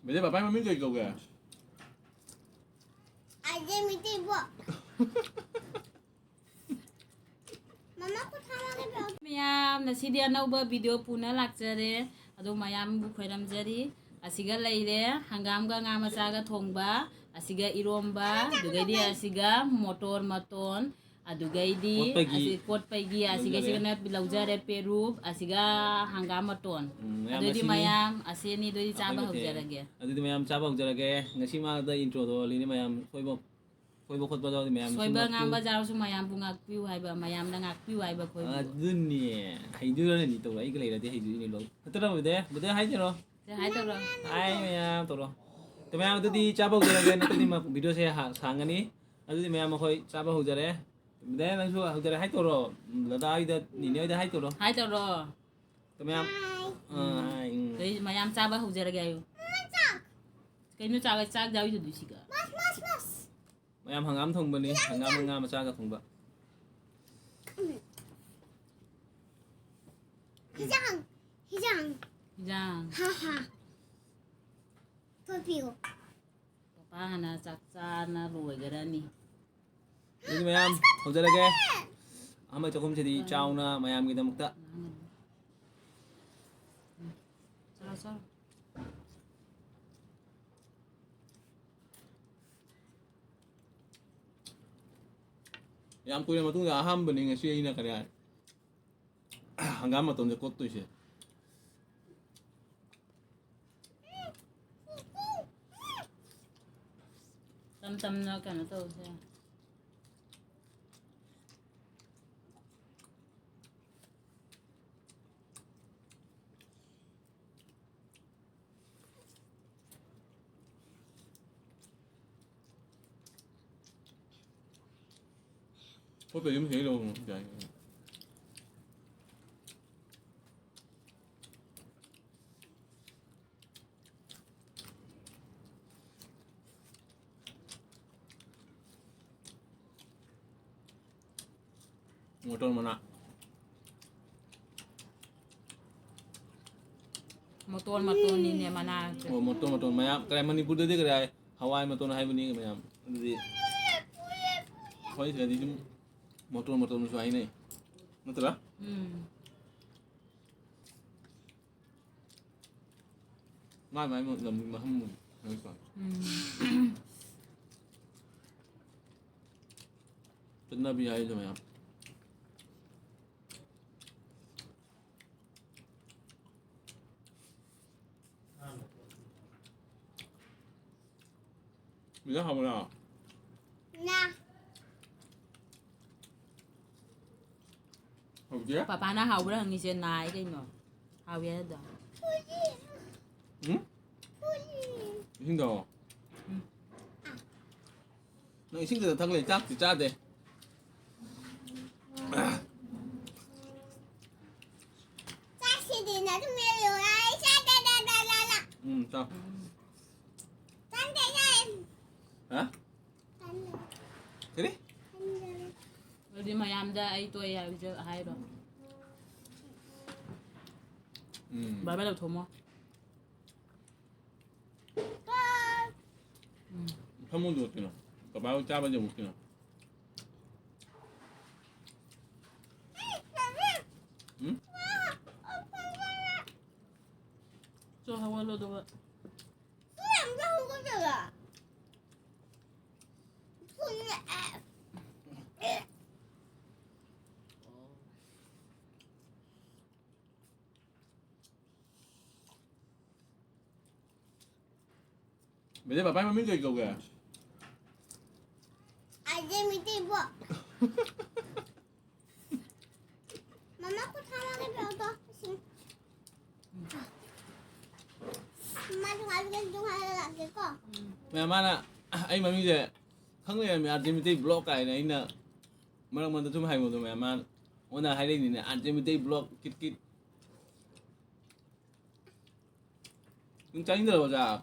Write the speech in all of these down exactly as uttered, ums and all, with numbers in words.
ꯕꯦꯗꯦ, ꯄꯥꯄꯥꯏ ꯃꯃꯤꯡ ꯀꯩ ꯀꯧꯒꯦ? ꯑꯖꯦ ꯃꯤꯇꯩꯕꯣ꯫ ꯃꯃꯥ ꯈꯨꯠ ꯊꯥꯔꯒ ꯄꯤꯔꯛꯑꯣ꯫ ꯃꯌꯥꯝ, ꯉꯁꯤꯗꯤ ꯑꯅꯧꯕ ꯚꯤꯗꯤꯑꯣ ꯄꯨꯅ ꯂꯥꯛꯆꯔꯦ꯫ ꯑꯗꯣ ꯃꯌꯥꯝꯕꯨ ꯈꯣꯏꯔꯝꯖꯔꯤ꯫ ꯑꯁꯤꯒ ꯂꯩꯔꯦ, ꯍꯪꯒꯥꯝꯒ ꯉꯥ ꯃꯆꯥꯒ ꯊꯣꯡꯕ, ꯑꯁꯤꯒ ꯏꯔꯣꯝꯕ, ꯑꯗꯨꯒꯩꯗꯤ ꯑꯁꯤꯒ ꯃꯣꯇꯣꯔ ꯃꯇꯣꯟ, ꯑꯗꯨꯒꯩꯗꯤ ꯀꯣꯠꯄꯒꯤ ꯑꯁꯤ ꯀꯣꯠꯄꯒꯤ, ꯂꯧꯖꯔꯦ꯫ ꯑꯁꯤꯒꯩꯁꯤꯒꯅ ꯂꯧꯖꯔꯦ ꯄꯦꯔꯨꯛ, ꯑꯁꯤꯒ ꯍꯪꯒꯥꯝ ꯃꯇꯣꯟ꯫ ꯎꯝ, ꯃꯌꯥꯝ ꯑꯗꯨꯗꯤ ꯃꯁꯤꯅꯤ꯫ ꯃꯌꯥꯝ, ꯑꯁꯤ ꯑꯅꯤꯗꯨꯗꯤ ꯆꯥꯕ ꯑꯩꯈꯣꯏ ꯃꯊꯦꯜ꯫ ꯍꯧꯖꯔꯒꯦ꯫ ꯑꯗꯨꯗꯤ ꯃꯌꯥꯝ ꯆꯥꯕ ꯍꯧꯖꯔꯒꯦ꯫ ꯉꯁꯤ ꯃꯥꯗ intro ꯗꯣ ꯂꯤꯅꯤ ꯃꯌꯥꯝ꯫ ꯁꯣꯏꯕ, ꯁꯣꯏꯕ ꯈꯣꯠꯄ ꯌꯥꯎꯔꯗꯤ ꯃꯌꯥꯝ ꯁꯣꯏꯕ ꯁꯨꯝ ꯉꯥꯛꯄꯤꯌꯨ꯫ ꯉꯥꯝꯕ ꯌꯥꯎꯔꯁꯨ ꯃꯌꯥꯝꯕꯨ ꯉꯥꯛꯄꯤꯌꯨ ꯍꯥꯏꯕ, ꯃꯌꯥꯝꯅ ꯉꯥꯛꯄꯤꯌꯨ ꯍꯥꯏꯕ ꯑꯩꯈꯣꯏꯕꯨ꯫ ꯑꯗꯨꯅꯤ꯫ ꯍꯩꯗꯣꯏꯔꯅꯤ ꯇꯧꯔꯣ꯫ ꯑꯩꯒ ꯂꯩꯔꯗꯤ ꯍꯩꯗꯣꯏꯅꯤ ꯂꯣꯏ꯫ ꯅꯠꯇ꯭ꯔ ꯕꯨꯗꯦ? ꯕꯨꯗꯦ ꯍꯥꯏꯗꯣꯏꯔꯣ? ꯁꯦ ꯍꯥꯏ ꯇꯧꯔꯣ꯫ ꯍꯥꯏ ꯃꯌꯥꯝ ꯇꯧꯔꯣ꯫ ꯑꯗꯣ ꯃꯌꯥꯝ ꯑꯗꯨꯗꯤ ꯆꯥꯕ ꯍꯧꯖꯔꯒꯦ꯫ ꯅꯠꯇ꯭ꯔꯗꯤ ꯃ-, ꯚꯤꯗꯤꯑꯣꯁꯦ ꯍꯥ-, ꯁꯥꯡꯉꯅꯤ꯫ ꯑꯗꯨꯗꯤ ꯃꯌꯥꯝ ꯑꯩꯈꯣꯏ ꯆꯥꯕ ꯍꯧꯖꯔꯦ꯫ ꯕꯨꯗꯦ ꯅꯪꯁꯨ ꯍꯧꯖꯔꯦ꯫ ꯍꯥꯏ ꯇꯧꯔꯣ꯫ ꯗꯗꯥ ꯍꯣꯏꯗ, ꯅꯤꯅꯦ ꯍꯣꯏꯗ ꯍꯥꯏ ꯇꯧꯔꯣ꯫ ꯍꯥꯏ ꯇꯧꯔꯣ꯫ ꯑꯗꯣ ꯃꯌꯥꯝ, ꯑ, ꯎꯝ꯫ ꯍꯥꯏ, ꯎꯝ꯫ ꯑꯗꯩ ꯃꯌꯥꯝ ꯆꯥꯕ ꯍꯧꯖꯔꯒꯦ ꯍꯥꯏꯌꯨ꯫ ꯀꯩꯅꯣ ꯆꯥꯒ-, ꯆꯥꯛ ꯌꯥꯎꯔꯤꯗꯨꯗꯤ ꯁꯤꯒ? ꯃꯁ, ꯃꯁ, ꯃꯁ꯫ ꯃꯌꯥꯝ ꯍꯪꯒꯥꯝ ꯊꯣꯡꯕꯅꯤ, ꯍꯪꯒꯥꯝ ꯉꯥ ꯃꯆꯥꯒ ꯊꯣꯡꯕ꯫ ꯍꯤꯖꯥꯡ, ꯍꯤꯖꯥꯡ꯫ ꯍꯤꯖꯥꯡ꯫ ꯍꯥ, ꯍꯥ꯫ ꯊꯣꯏꯕꯤꯌꯨ꯫ ꯄꯄꯥ ꯍꯥꯟꯅ ꯆꯥꯛ ꯆꯥꯅ ꯂꯣꯏꯈ꯭ꯔꯅꯤ꯫ ꯑꯗꯨꯗꯤ ꯃꯌꯥꯝ ꯍꯧꯖꯔꯒꯦ꯫ ꯑꯍꯥꯟꯕ ꯆꯥꯛꯈꯨꯝꯁꯤꯗꯤ ꯆꯥꯎꯅ ꯃꯌꯥꯝꯒꯤꯗꯃꯛꯇ꯫ ꯆꯥꯔꯣ, ꯆꯥꯔꯣ꯫ ꯌꯥꯝ ꯀꯨꯏꯔ ꯃꯇꯨꯡꯗ ꯑꯍꯥꯟꯕꯅꯤ ꯉꯁꯤ ꯑꯩꯅ ꯀꯔꯤ ꯍꯥꯏ, ꯍꯪꯒꯥꯝ ꯃꯇꯣꯟꯁꯦ ꯀꯣꯠꯇꯣꯏꯁꯦ꯫ ꯇꯝ ꯇꯝꯅ ꯀꯩꯅꯣ ꯇꯧꯁꯦ꯫ ꯈꯣꯏ ꯄꯦꯔꯨꯝ ꯍꯦꯛ ꯂꯧꯔꯨꯅꯨ, ꯌꯥꯏ꯫ ꯃꯣꯇꯣꯔ ꯃꯅꯥ꯫ ꯃꯇꯣꯟ ꯃꯇꯣꯟꯅꯤꯅꯦ ꯃꯅꯥꯁꯦ꯫ ꯑꯣ, ꯃꯇꯣꯟ ꯃꯇꯣꯟ ꯃꯌꯥꯝ꯫ ꯀꯔꯥꯏ, ꯃꯅꯤꯄꯨꯔꯗꯗꯤ ꯀꯔꯥꯏ ꯍꯋꯥꯏ ꯃꯇꯣꯟ ꯍꯥꯏꯕꯅꯤ ꯃꯌꯥꯝ꯫ ꯑꯗꯨꯗꯤ ꯑꯩꯈꯣꯏ ꯁꯤꯗꯗꯤ ꯑꯗꯨꯝ ꯃꯇꯣꯟ ꯃꯇꯣꯟꯁꯨ ꯍꯥꯏꯅꯩ꯫ ꯅꯠꯇ꯭ꯔꯥ? ꯎꯝ꯫ ꯃꯥꯏ ꯃꯥꯏ ꯂꯝꯒꯤ ꯃꯐꯝ ꯂꯩꯀꯣ꯫ ꯎꯝ꯫ ꯆꯠꯅꯕꯤ ꯍꯥꯏꯁꯦ ꯃꯌꯥꯝ꯫ ꯃꯤꯅ ꯍꯥꯎꯕ꯭ꯔꯣ? ꯅꯥ꯫ ꯍꯧꯖꯤꯛ? ꯄꯥꯄꯥꯅ ꯍꯥꯎꯕ꯭ꯔꯥ ꯍꯪꯉꯤꯁꯦ ꯅꯥꯏ ꯀꯩꯅꯣ? ꯍꯥꯎꯋꯦ ꯍꯥꯏꯗꯣ꯫ ꯎꯝ? ꯏꯁꯤꯡꯗꯣ? ꯎꯝ꯫ ꯅꯪ ꯏꯁꯤꯡ ꯈꯛꯇ ꯊꯛ ꯂꯩ, ꯆꯥꯛꯇꯤ ꯆꯥꯗꯦ꯫ ꯆꯥꯁꯤꯗꯤ ꯅꯪ ꯑꯗꯨꯝ ꯂꯩꯌꯣ꯫ ꯑꯩ ꯆꯥ-, ꯆꯥ-, ꯆꯥ-, ꯆꯥ-, ꯆꯥ-꯫ ꯎꯝ, ꯆꯥꯎ꯫ ꯆꯥꯅꯤꯡꯗꯦ, ꯆꯥꯏ꯫ ꯍꯥ? ꯆꯥꯅꯤꯡꯗꯦ꯫ ꯀꯔꯤ? ꯆꯥꯅꯤꯡꯗꯦ꯫ ꯑꯗꯨꯗꯤ ꯃꯌꯥꯝꯗ ꯑꯩ ꯇꯣꯛꯑꯦ ꯍꯥꯏꯕꯁꯨ ꯍꯥꯏꯔꯣ꯫ ꯎꯝ꯫ ꯕꯥꯏ ꯕꯥꯏ ꯂꯧꯊꯣꯛꯑꯝꯃꯣ꯫ ꯎꯝ꯫ ꯐꯃꯨꯡꯗꯨ ꯀꯩꯅꯣ? ꯀꯕꯥ ꯍꯣꯏ ꯆꯥꯕꯗꯤ ꯑꯃꯨꯛ ꯀꯩꯅꯣ? ꯎꯝ? ꯆꯣ, ꯍꯧꯒꯠꯂꯣ, ꯑꯗꯨꯒ꯫ ꯕꯦꯗꯦ, ꯄꯥꯄꯥꯏ ꯃꯃꯤꯡ ꯀꯩ ꯀꯧꯒꯦ? ꯑꯥꯔꯖꯦ ꯃꯤꯇꯩ ꯕ꯭ꯂꯣꯛ꯫ ꯃꯃꯥ, ꯈꯨꯠ ꯍꯥꯝꯃꯒ ꯄꯤꯔꯛꯑꯣ ꯇꯣ, ꯏꯁꯤꯡ꯫ ꯃꯃꯥ, ꯗꯨꯀꯥꯟꯗ ꯀꯩꯅꯣꯝ ꯍꯥꯏꯔꯒ ꯂꯥꯛꯀꯦꯀꯣ꯫ ꯃꯌꯥꯝ ꯃꯥꯅ ꯑꯩ ꯃꯃꯤꯡꯁꯦ ꯈꯪ ꯂꯩꯔꯝꯃꯦ, ꯑꯥꯔꯖꯦ ꯃꯤꯇꯩ ꯕ꯭ꯂꯣꯛ ꯀꯥꯏꯅ ꯑꯩꯅ ꯃꯔꯛ ꯃꯔꯛꯇ ꯁꯨꯝ ꯍꯥꯏꯕꯗꯣ ꯃꯌꯥꯝ ꯃꯥꯅ ꯑꯣꯟꯅ ꯍꯥꯏꯔꯛꯏꯅꯤꯅꯦ, ꯑꯥꯔꯖꯦ ꯃꯤꯇꯩ ꯕ꯭ꯂꯣꯛ ꯀꯤꯠ ꯀꯤꯠ꯫ ꯅꯪ ꯆꯥꯅꯤꯡꯗ꯭ꯔꯕꯣ ꯆꯥꯛ?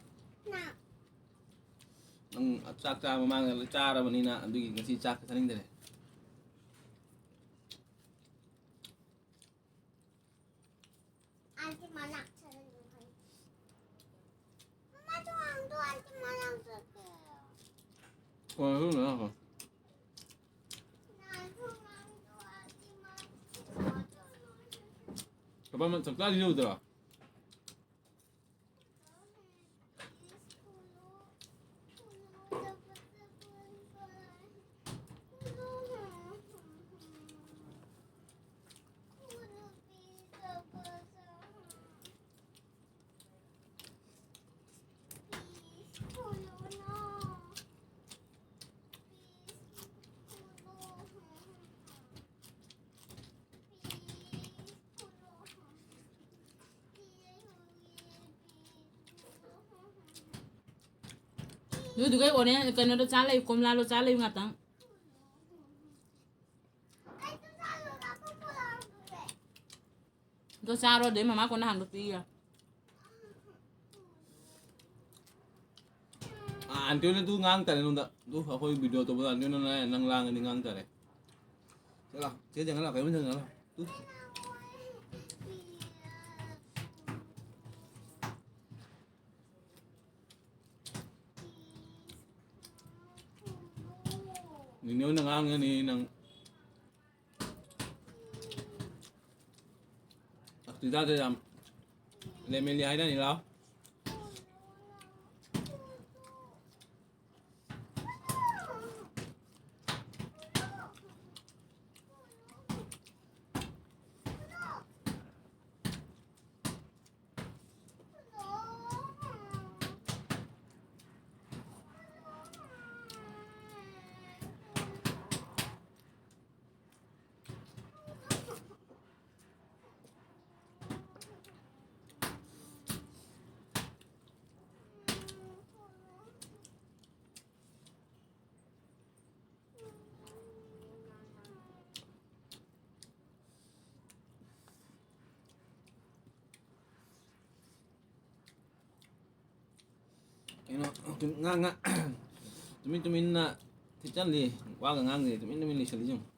ꯅꯪ ꯆꯥꯛ ꯆꯥꯕ ꯃꯃꯥꯡꯗ ꯂꯣꯏ ꯆꯥꯔꯕꯅꯤꯅ ꯑꯗꯨꯒꯤ ꯉꯁꯤ ꯆꯥꯛ ꯆꯥꯅꯤꯡꯗꯔꯦ꯫ ꯑꯩꯗꯤ ꯃꯅꯥꯛ ꯆꯠꯂꯅꯤ꯫ ꯀꯣꯟꯅ ꯁꯨꯝ ꯂꯩꯔꯒ꯫ ꯀꯃꯥꯏꯅ ꯆꯥꯛ ꯆꯥꯗ꯭ꯔꯤ ꯌꯧꯗ꯭ꯔꯣ? ꯅꯣꯏꯗꯨꯒꯩ ꯑꯣꯔꯦꯟ ꯀꯩꯅꯣꯗꯣ ꯆꯥ ꯂꯩꯌꯨ, ꯀꯣꯝꯂꯥꯗꯣ ꯆꯥ ꯂꯩꯌꯨ ꯉꯥꯛꯇꯪ꯫ ꯑꯗꯣ ꯆꯥꯔꯣ, ꯑꯗꯩ ꯃꯃꯥ ꯀꯣꯟꯅ ꯍꯥꯡꯗꯣꯛꯄꯤꯒꯦ꯫ ꯑꯥ, ꯑꯟꯇꯤ ꯍꯣꯏꯅ ꯑꯗꯨ ꯉꯥꯡ ꯇꯥꯔꯦ ꯅꯉꯣꯟꯗ꯫ ꯑꯗꯨ ꯑꯩꯈꯣꯏ ꯚꯤꯗꯤꯑꯣ ꯇꯧꯕꯗ ꯑꯟꯇꯤ ꯍꯣꯏꯅ ꯅꯪ ꯂꯥꯡꯉꯗꯤ ꯉꯥꯡ ꯇꯥꯔꯦ꯫ ꯆꯠꯂꯣ, ꯆꯦ ꯖꯦꯡꯉ ꯂꯥꯛꯑꯣ, ꯀꯩꯅꯣ ꯖꯦꯡꯉ ꯂꯥꯛꯑꯣ꯫ ꯇꯨ꯫ ꯅꯤꯅꯦ ꯍꯣꯏꯅ ꯉꯥꯡꯉꯅꯤ ꯅꯪ꯫ ꯆꯥꯛꯇꯤ ꯆꯥꯗ꯭ꯔꯦ ꯌꯥꯝ ꯂꯦꯃꯦꯂꯤ ꯍꯥꯏꯅꯅꯤ ꯂꯥꯎ꯫ ꯀꯩꯅꯣ, ꯇꯨꯝ-, ꯉꯥ-, ꯉꯥ-, ꯇꯨꯃꯤꯟ ꯇꯨꯃꯤꯟꯅ ꯊꯤꯠꯆꯜꯂꯤ, ꯋꯥꯒ ꯉꯥꯡꯗꯦ, ꯇꯨꯃꯤꯟ ꯇꯨꯃꯤꯟ ꯂꯩꯁꯜꯂꯤ ꯌꯦꯡꯉꯨ꯫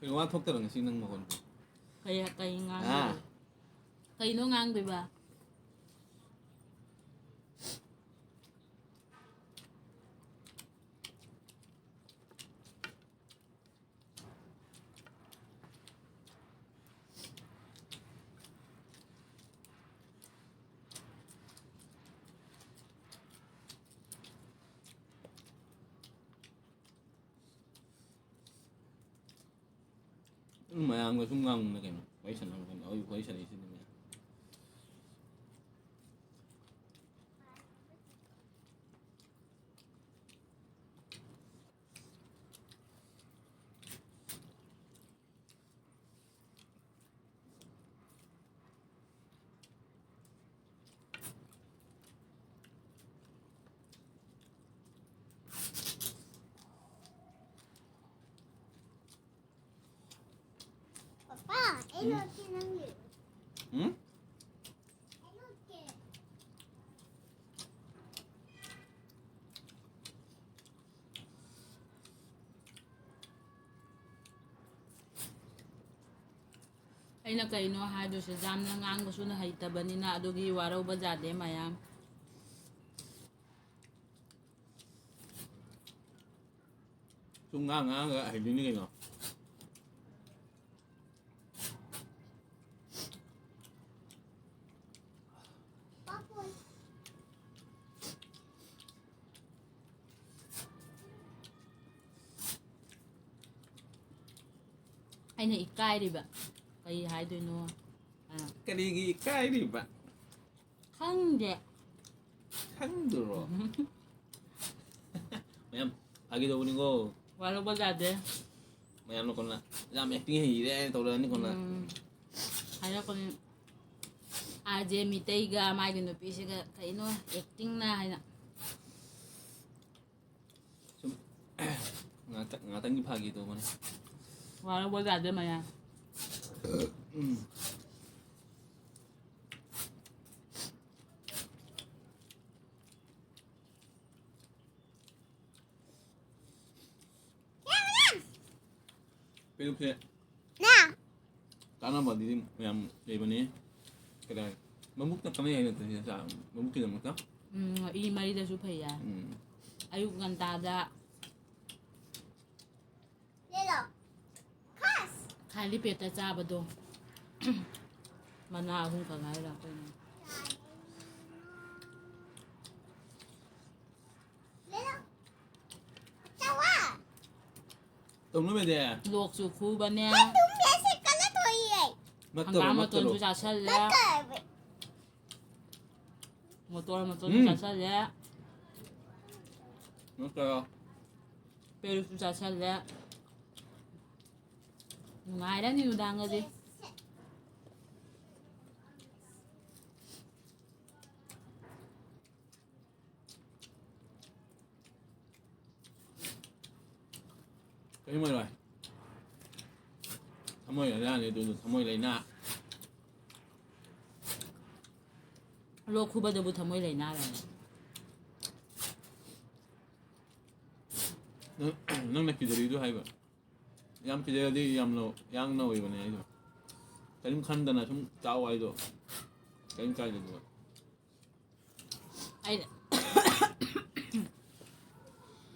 ꯀꯩꯅꯣ, ꯋꯥ ꯊꯣꯛꯇꯔꯣ ꯉꯁꯤ ꯅꯪ ꯃꯈꯣꯟ? ꯀꯩ, ꯀꯩ ꯉꯥꯡꯗꯣꯏꯕ? ꯑꯥ꯫ ꯀꯩꯅꯣ ꯉꯥꯡꯗꯣꯏꯕ? ꯎꯝ, ꯃꯌꯥꯝꯒ ꯁꯨꯝ ꯉꯥꯡꯉꯨꯅ ꯀꯩꯅꯣ꯫ ꯋꯥꯔꯤ ꯁꯥꯟꯅꯧ ꯀꯩꯅꯣ꯫ ꯍꯧꯖꯤꯛ ꯋꯥꯔꯤ ꯁꯥꯟꯅꯩꯁꯤꯗꯤ ꯃꯌꯥꯝ꯫ ꯄꯄꯥ, ꯑꯩ ꯎꯝ꯫ ꯂꯣꯠꯀꯦ ꯅꯪꯒꯤ꯫ ꯎꯝ? ꯑꯩ ꯂꯣꯠꯀꯦ꯫ ꯑꯩꯅ ꯀꯩꯅꯣ ꯍꯥꯏꯗꯣꯏꯁꯦ, ꯌꯥꯝꯅ ꯉꯥꯡꯕꯁꯨ ꯍꯩꯇꯕꯅꯤꯅ, ꯑꯗꯨꯒꯤ ꯋꯥꯔꯧꯕ ꯌꯥꯗꯦ ꯃꯌꯥꯝ꯫ ꯁꯨꯝ ꯉꯥꯡ ꯉꯥꯡꯉꯒ ꯍꯩꯗꯣꯏꯅꯤ ꯀꯩꯅꯣ꯫ ꯑꯩꯅ ꯏꯀꯥꯏꯔꯤꯕ꯫ ꯀꯩ ꯍꯥꯏꯗꯣꯏꯅꯣ? ꯑꯥ꯫ ꯀꯔꯤꯒꯤ ꯏꯀꯥꯏꯔꯤꯕ? ꯈꯪꯗꯦ꯫ ꯈꯪꯗ꯭ꯔꯣ? ꯃꯌꯥꯝ, ꯐꯥꯒꯤ ꯇꯧꯕꯅꯤꯀꯣ꯫ ꯋꯥꯔꯧꯕ ꯌꯥꯗꯦ꯫ ꯃꯌꯥꯝꯅ ꯀꯣꯟꯅ ꯌꯥꯝ acting ꯍꯩꯔꯦ ꯍꯥꯏꯅ ꯇꯧꯔꯛꯑꯅꯤ ꯀꯣꯟꯅ꯫ ꯎꯝ꯫ ꯍꯥꯏꯔꯛꯄꯅꯤ꯫ ꯑꯥꯔ ꯖꯦ ꯃꯤꯇꯩꯒ ꯃꯥꯒꯤ ꯅꯨꯄꯤꯁꯤꯒ ꯀꯩꯅꯣ actingꯅ ꯍꯥꯏꯅ꯫ ꯁꯨꯝ ꯉꯥꯛꯇꯪ, ꯉꯥꯛꯇꯪꯒꯤ ꯐꯥꯒꯤ ꯇꯧꯕꯅꯤ꯫ ꯋꯥꯔꯧꯕ ꯌꯥꯗꯦ ꯃꯌꯥꯝ꯫ ꯎꯝ꯫ ꯄꯦꯔꯨꯛꯁꯦ ꯀꯥꯟꯅꯕꯗꯤ ꯃꯌꯥꯝ ꯂꯩꯕꯅꯤ꯫ ꯀꯩꯗꯧꯔꯦ? ꯃꯕꯨꯛꯇ ꯀꯥꯟꯅꯩ ꯍꯥꯏ ꯅꯠꯇ꯭ꯔꯗꯤ ꯆꯥ-, ꯃꯕꯨꯛꯀꯤꯗꯃꯛꯇ꯫ ꯎꯝ, ꯏ ꯃꯔꯤꯗꯁꯨ ꯐꯩ ꯍꯥꯏ꯫ ꯎꯝ꯫ ꯑꯌꯨꯛ ꯉꯟꯇꯥꯗ ꯈꯥꯂꯤ ꯄꯦꯠꯇ ꯆꯥꯕꯗꯣ꯫ ꯃꯅꯥ ꯑꯍꯨꯝ ꯈꯛ ꯉꯥꯏꯔ ꯑꯩꯈꯣꯏꯅ꯫ ꯇꯧꯅꯨ ꯃꯦꯗꯦ꯫ ꯂꯣꯛꯁꯨ ꯈꯨꯕꯅꯦ꯫ ꯅꯠꯇ꯭ꯔꯣ, ꯍꯪꯒꯥꯝ ꯅꯠꯇ꯭ꯔꯣ? ꯃꯇꯣꯟꯁꯨ ꯆꯥꯁꯜꯂꯦ꯫ ꯃꯇꯣꯟ, ꯃꯇꯣꯟꯁꯨ ꯎꯝ꯫ ꯆꯥꯁꯜꯂꯦ꯫ ꯅꯠꯇ꯭ꯔꯣ? ꯄꯦꯔꯨꯛꯁꯨ ꯆꯥꯁꯜꯂꯦ꯫ ꯅꯨꯡꯉꯥꯏꯔꯅꯤ ꯅꯨꯡꯗꯥꯡꯒꯗꯤ꯫ ꯀꯔꯤꯝ ꯑꯣꯏꯔꯣꯏ꯫ ꯊꯃꯣꯏ ꯂꯥꯏꯅꯥꯅꯤ ꯑꯗꯨꯁꯨ, ꯊꯃꯣꯏ ꯂꯥꯏꯅꯥ꯫ ꯂꯣꯛ ꯈꯨꯕꯗꯕꯨ ꯊꯃꯣꯏ ꯂꯥꯏꯅꯥꯔꯅꯦ꯫ ꯅꯪ, ꯅꯪꯅ ꯀꯤꯖꯔꯤꯗꯨ ꯍꯥꯏꯕ꯫ ꯌꯥꯝ ꯀꯤꯖꯔꯗꯤ ꯌꯥꯝꯅ ꯌꯥꯡꯅ ꯑꯣꯏꯕꯅꯦ ꯍꯥꯏꯗꯣ꯫ ꯀꯔꯤꯝ ꯈꯟꯗꯅ ꯁꯨꯝ ꯆꯥꯎ ꯍꯥꯏꯗꯣ꯫ ꯀꯔꯤꯝ ꯀꯥꯏꯗꯦ ꯑꯗꯨꯒ꯫ ꯑꯩꯅ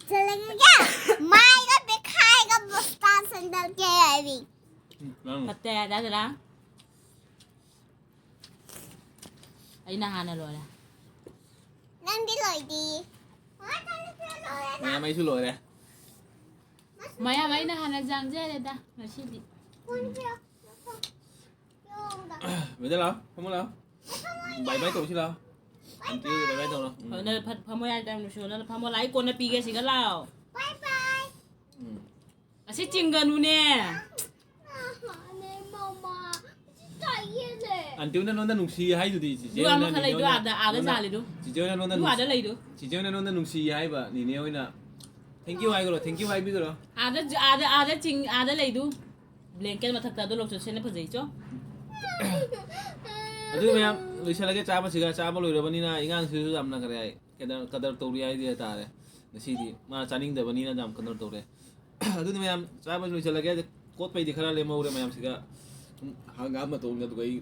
ꯆꯠꯂꯒꯦ꯫ ꯃꯥꯏꯒ ꯕꯦꯈꯥꯏꯒ ꯕꯣꯁꯇꯥꯟ ꯁꯦꯟꯗꯜ ꯀꯦ ꯍꯥꯏꯕꯤ꯫ ꯎꯝ, ꯂꯥꯡꯅꯨ꯫ ꯐꯠꯇꯦ ꯍꯥꯏꯗ꯭ꯔꯥ? ꯑꯩꯅ ꯍꯥꯟꯅ ꯂꯣꯏꯔꯦ꯫ ꯅꯪꯗꯤ ꯂꯣꯏꯗꯤ꯫ ꯃꯌꯥꯝ ꯑꯩꯁꯨ ꯂꯣꯏꯔꯦ꯫ ꯃꯌꯥꯝ ꯑꯩꯅ ꯍꯥꯟꯅ ꯆꯪꯖꯔꯦꯗ ꯉꯁꯤꯗꯤ꯫ ꯕꯦꯗꯥ ꯂꯥꯛꯑꯣ, ꯐꯝꯃꯣ ꯂꯥꯛꯑꯣ꯫ ꯕꯥꯏ ꯕꯥꯏ ꯇꯧꯁꯤ ꯂꯥꯛꯑꯣ꯫ ꯑꯟꯇꯤ ꯕꯥꯏ ꯕꯥꯏ ꯇꯧꯔꯣ꯫ ꯎꯝ꯫ ꯐꯅ ꯐ-, ꯐꯝꯃꯣ ꯌꯥꯏ ꯇꯥꯏꯝ ꯂꯣꯏꯁꯤꯜꯂꯣ꯫ ꯅꯪ ꯐꯝꯃꯣ, ꯂꯥꯛꯑꯣ, ꯑꯩ ꯀꯣꯟꯅ ꯄꯤꯒꯦ ꯁꯤꯒ ꯂꯥꯛꯑꯣ꯫ ꯎꯝ꯫ ꯑꯁꯤ ꯆꯤꯡꯒꯅꯨꯅꯦ꯫ ꯑꯟꯇꯤ ꯍꯣꯏꯅ ꯅꯉꯣꯟꯗ ꯅꯨꯡꯁꯤ ꯍꯥꯏꯗꯨꯗꯤ, ꯆꯤꯆꯦ ꯑꯗꯨ ꯍꯣꯏꯅ ꯑꯃꯈꯛ ꯂꯩꯗꯣ, ꯅꯉꯣꯟꯗ, ꯑꯥꯗ, ꯑꯥꯗ ꯅꯉꯣꯟꯗ, ꯖꯥꯂꯤꯗꯣ꯫ ꯆꯤꯆꯦ ꯍꯣꯏꯅ ꯅꯉꯣꯟꯗ ꯑꯗꯨ ꯅꯨꯡꯁꯤ-, ꯑꯥꯗ ꯂꯩꯗꯣ꯫ ꯆꯤꯆꯦ ꯍꯣꯏꯅ ꯅꯉꯣꯟꯗ ꯅꯨꯡꯁꯤ ꯍꯥꯏꯕ, ꯅꯤꯅꯦ ꯍꯣꯏꯅ꯫ Thank you ꯍꯥꯏꯈ꯭ꯔꯣ, thank you ꯍꯥꯏꯕꯤꯈ꯭ꯔꯣ꯫ ꯑꯥꯗ, ꯑꯥꯗ, ꯑꯥꯗ ꯆꯤꯡ, ꯑꯥꯗ ꯂꯩꯗꯨ꯫ Blanket ꯃꯊꯛꯇ ꯑꯗꯨ ꯂꯧꯊꯣꯛꯁꯦꯅ ꯐꯖꯩ, ꯆꯣ꯫ ꯑꯗꯨ ꯃꯌꯥꯝ ꯂꯣꯏꯁꯤꯜꯂꯒꯦ, ꯆꯥꯕꯁꯤꯒ, ꯆꯥꯕ ꯂꯣꯏꯔꯕꯅꯤꯅ ꯏꯉꯥꯡꯁꯤꯁꯨ ꯌꯥꯝꯅ ꯀꯔꯤ ꯍꯥꯏ, ꯀꯗꯔ, ꯀꯗꯔ ꯇꯧꯔꯤ ꯍꯥꯏꯗꯤ ꯍꯥꯏꯇꯥꯔꯦ꯫ ꯉꯁꯤꯗꯤ ꯃꯥ ꯆꯥꯅꯤꯡꯗꯕꯅꯤꯅ ꯌꯥꯝ ꯀꯗꯔ ꯇꯧꯔꯦ꯫ ꯑꯗꯨꯅ ꯃꯌꯥꯝ ꯆꯥꯕ ꯂꯣꯏꯁꯤꯜꯂꯒꯦ꯫ ꯀꯣꯠꯄꯩꯗꯤ ꯈꯔ ꯂꯦꯝꯍꯧꯔꯦ ꯃꯌꯥꯝꯁꯤꯒ꯫ ꯍꯪꯒꯥꯝ ꯃꯇꯣꯟꯒ ꯑꯗꯨꯒ ꯑꯩ,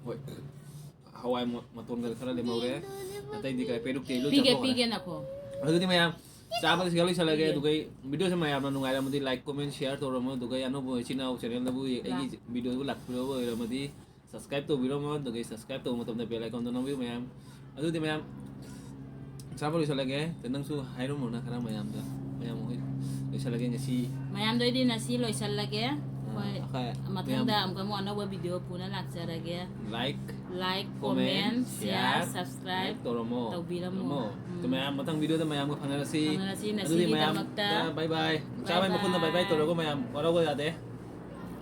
ꯍꯣꯏ, ꯍꯋꯥꯏ ꯃ- ꯃꯇꯣꯟꯒ ꯈꯔ ꯂꯦꯝꯍꯧꯔꯦ꯫ ꯑꯇꯩꯗꯤ ꯈꯔ ꯄꯦꯔꯨꯛꯇꯤ ꯂꯣꯏ ꯄꯤꯒꯦ ꯆꯥꯊꯣꯛꯈ꯭ꯔꯦ꯫ ꯄꯤꯒꯦ ꯅꯈꯣ꯫ ꯑꯗꯨꯗꯤ ꯃꯌꯥꯝ ꯆꯥꯕꯗ ꯁꯤꯗ ꯂꯣꯏꯁꯜꯂꯒꯦ꯫ ꯄꯤꯒꯦ꯫ ꯑꯗꯨꯒ ꯚꯤꯗꯤꯑꯣꯁꯦ ꯃꯌꯥꯝꯅ ꯅꯨꯡꯉꯥꯏꯔꯝꯃꯗꯤ like, comment, share ꯇꯧꯔꯝꯃꯣ꯫ ꯑꯗꯨꯒ ꯑꯅꯧꯕ ꯏꯆꯤꯟ ꯏꯅꯥꯎ ꯆꯦꯅꯦꯜꯗꯕꯨ ꯑꯩꯒꯤ ꯚꯤꯗꯤꯑꯣꯗꯨ ꯂꯥꯛꯄꯤꯔꯕ ꯑꯣꯏꯔꯝꯃꯗꯤ subscribe ꯇꯧꯕꯤꯔꯝꯃꯣ꯫ ꯑꯗꯨꯒ subscribe ꯇꯧꯕ ꯃꯇꯝꯗ bell iconꯗꯣ ꯅꯝꯕꯤꯌꯨ ꯃꯌꯥꯝ꯫ ꯑꯗꯨꯗꯤ ꯃꯌꯥꯝ ꯆꯥꯕ ꯂꯣꯏꯁꯜꯂꯒꯦ꯫ ꯑꯗ ꯅꯪꯁꯨ ꯍꯥꯏꯔꯝꯃꯣꯅ ꯈꯔ ꯃꯌꯥꯝꯗ꯫ ꯃꯌꯥꯝ ꯍꯣꯏ ꯂꯣꯏꯁꯜꯂꯒꯦ ꯉꯁꯤ꯫ ꯃꯌꯥꯝꯗꯣ ꯑꯩꯗꯤ ꯉꯁꯤ ꯂꯣꯏꯁꯜꯂꯒꯦ꯫ ꯍꯣꯏ꯫ ꯑꯩꯈꯣꯏ ꯃꯊꯪꯗ ꯃꯌꯥꯝ ꯑꯃꯨꯛꯀ ꯑꯃꯨꯛ ꯑꯅꯧꯕ ꯚꯤꯗꯤꯑꯣ ꯄꯨꯅ ꯂꯥꯛꯆꯔꯒꯦ꯫ like, Like, comment, comment, share, share, subscribe like ꯇꯧꯔꯝꯃꯣ꯫ ꯇꯧꯕꯤꯔꯝꯃꯣ꯫ ꯇꯧꯔꯝꯃꯣ꯫ ꯎꯝ꯫ ꯑꯗꯣ ꯃꯌꯥꯝ ꯃꯊꯪ ꯚꯤꯗꯤꯑꯣꯗ ꯃꯌꯥꯝꯒ ꯐꯪꯅꯔꯁꯤ꯫ ꯐꯪꯅꯔꯁꯤ꯫ ꯑꯗꯨꯗꯤ ꯃꯌꯥꯝ ꯉꯁꯤꯒꯤꯗꯃꯛꯇ bye bye꯫ bye ꯆꯥꯕꯩ ꯃꯈꯨꯟꯗ bye bye bye꯫ ꯇꯧꯔꯒ ꯃꯌꯥꯝ ꯋꯥꯔꯧꯕ ꯌꯥꯗꯦ꯫